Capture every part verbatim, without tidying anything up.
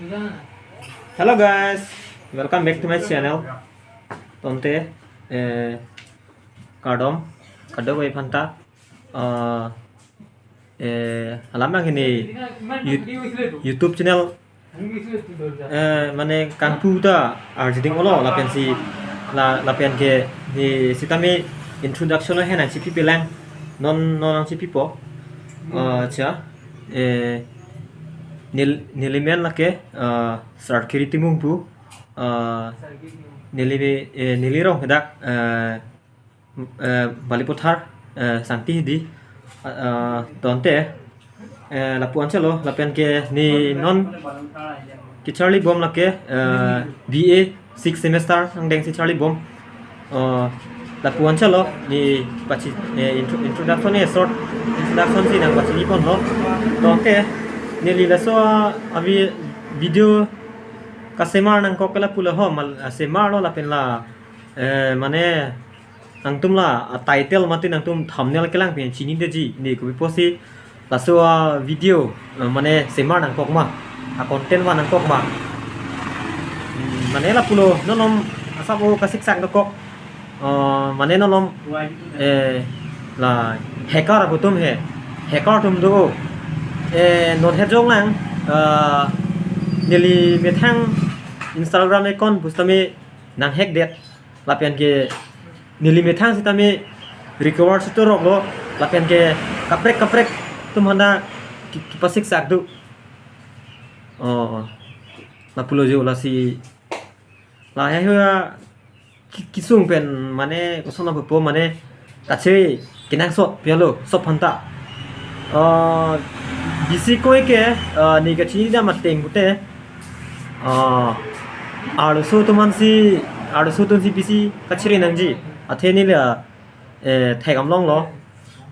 Hello guys, welcome back to my channel. Tangte, eh, kardom, kardom ave aphanta. Ah, eh, alam abang hini You-, YouTube channel, eh, mane kangpu ta arjiding olo lapensi la, lapen ke ni sitame introduction ahin nangchipipelang, non, non nangchipipo. Ah, cha, eh, nel-, neli men lake, ah, Sarkiri Timung pu, ah, neli, eh, neli rong hadak, eh, eh, Balipathar, eh, Sangti hidi, ah, ah, tangte, eh, lapu-an chalo, lapen ke ni non kecharlibom lake, eh, B A sixth semester angdengsi charlibom. Ah, lapu-an chalo, ni pachi, eh, intro-, introduction, eh, short introduction si nangpachiniponlo. Tangte, neli laso, ah, avi video kasemar nangkok ke lapu la ho, mal, ah, semarlo lapen la, eh, mane nangtum la, ah, title mate nangtum thumbnail kelang pen chinidetji, ni kopi pusi laso, ah, video, ah, mane semar nangkok ma, ah, content van nangkok ma. Hmm, mane lapulo, non malom asap o kasiksak dokok. Ah, mane non malom, eh, la hacker atum he, hacker atum do. Eh, non hejong lang, ah, neli methang Instagram account pusitame nang hack det. Lapen ke neli methang sitame recover si toroklo, lapen ke kaprek kaprek atum aphanta ki-, kepasiksak do. Oh, lapulo jo, lasi lahai hua ki-, kesung pen mane koson apo mane kachere kenangsot pi alo sob aphanta. Ah, bisi koi ke, ah, ni kachinidam ateng pute, ah, arloso atum ansi, arloso atumsi bisi kachere nangji. Athe neli, eh, thek-am longlo.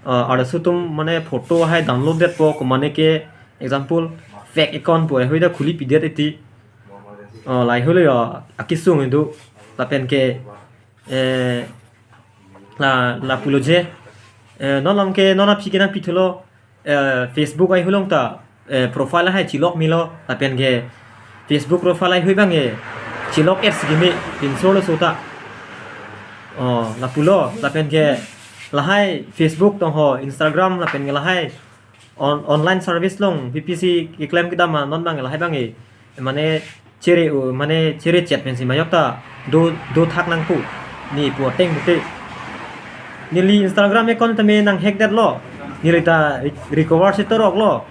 Ah, arloso atum mane photo hai download detpo, ko mane ke example fake account pu ahoi ta khuli pidet eti. Ah, lahai helo ya, akesung idu. Lapen ke, eh, la, lapulo je, eh, non malom ke non aphi ke nangpithulo, eh, Facebook ahoi along ta, eh, profile hai chilok melo, lapen ke Facebook profile ahoi abang ke chilok et si keme, pinso lo sota. Oh, lapulo, lapen ke lahai Facebook tong ho, Instagram, lapen ke lahai on-, online service along P P C keklem kedam ma non abang lahai abang e, mane chere o, mane chere chet pensi majok ta do, do thak nangpo, ni pu ateng pute. Neli Instagram account tame nang hack detlo, neli ta re-, recover si toroklo.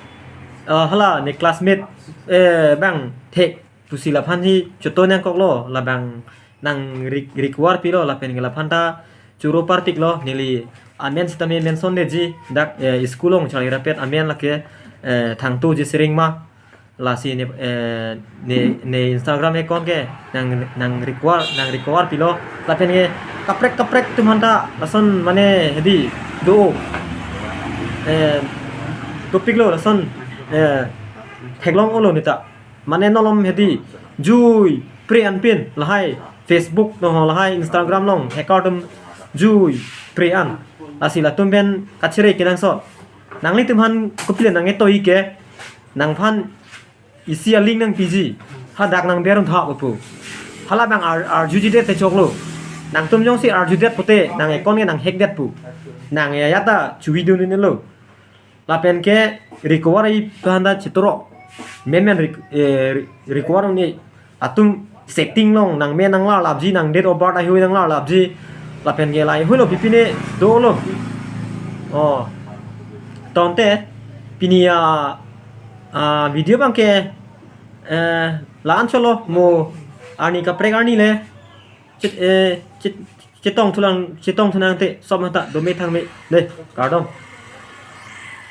Ah, hala ne classmate, eh, abang thek pusi laphan hi choto nangkoklo, labang nang re-, recover pilo, lapen ke laphan ta choro parpiklo, neli amen sitame mention detji, dak, eh, school along charli rapet amen lake, eh, Thangto J C Rengma, lasi ne, eh, ne, ne Instagram account ke nang, nang recover, nang recover pilo, lapen ke kaprek kaprek atum aphanta lason mane hedi do, eh, topik lo lason, eh, theklong olo neta. Mane non malom hedi jui pre-an pin lahai Facebook tong ho, lahai Instagram along hacker atum jui pre-an. Lasi latum pen kachere kenangsot. Nanglitum aphan kopilo nang etoi ke, nangphan isi a-link nangpiji, hadak nang berun tha pu. Hala abang ar-, arjuji det te choklo. Nangtum jongsi arju det pute nang account ke nang hack det pu. Nang ya ya ta chuwi dun ne lo. Lapen ke recover-i aphanta chetorok. Memen rec-, eh, re-, recover ni atum setting along nang men nang larlapji, nang date of birth ahoi nang larlapji. Lapen ke lahai helo pipine dolo. Oh. Tangte pini a, a, video abang ke, eh, la-an cholo, mo arni kaprek arni le chet, eh, chet, chetong thulang, chetong thunang te, sob aphanta dome thangme. Dei, kardom.